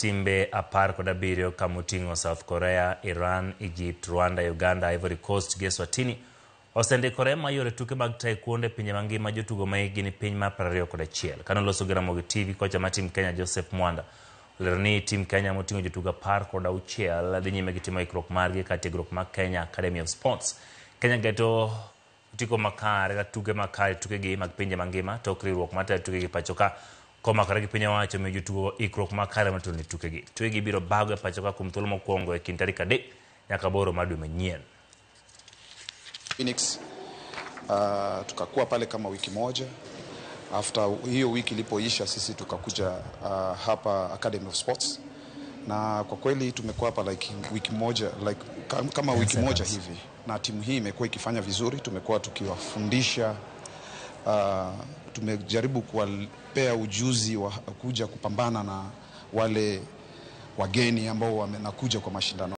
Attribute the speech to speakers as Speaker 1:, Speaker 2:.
Speaker 1: Timbe 17 kamoting'o South Korea, Iran, Egypt, Rwanda, Uganda, Ivory Coast gi Eswatini osendikore mayore tuke mag taekwondo e pinje mangima. Jotugo ma hikgi ni piny mar 21. Kanoloso gi Ramogi TV, kocha mar team Kenya Joseph Mwanda olero ni team Kenya moting'o jotugo 16 dhi nyime gi timo ikruok margi ka tiegruok mar Kenya Academy of Sports. Kenya geto otiko makare kata tuke makare tukegi mag pinje mangima tok riwruok mar tayo tukegi pacho ka komakore gi piny owacho miyo jotugo ikruok makare mar tugo tukegi. Tukegi biro bago e pacho ka kuom thuolo mokwongo e kind tarik 3 nyaka 8 mar dwe manyien.
Speaker 2: Phoenix, tukakuwa pale kama wiki moja. After hiyo wiki ilipoisha, sisi tukakuja hapa Academy of Sports, na kwa kweli tumekuwa hapa like wiki moja, like kama wiki moja hivi, na timu hii imekuwa ikifanya vizuri. Tumekuwa tukiwafundisha, tumejaribu kuwapea ujuzi wa kuja kupambana na wale wageni ambao wamekuja kwa mashindano.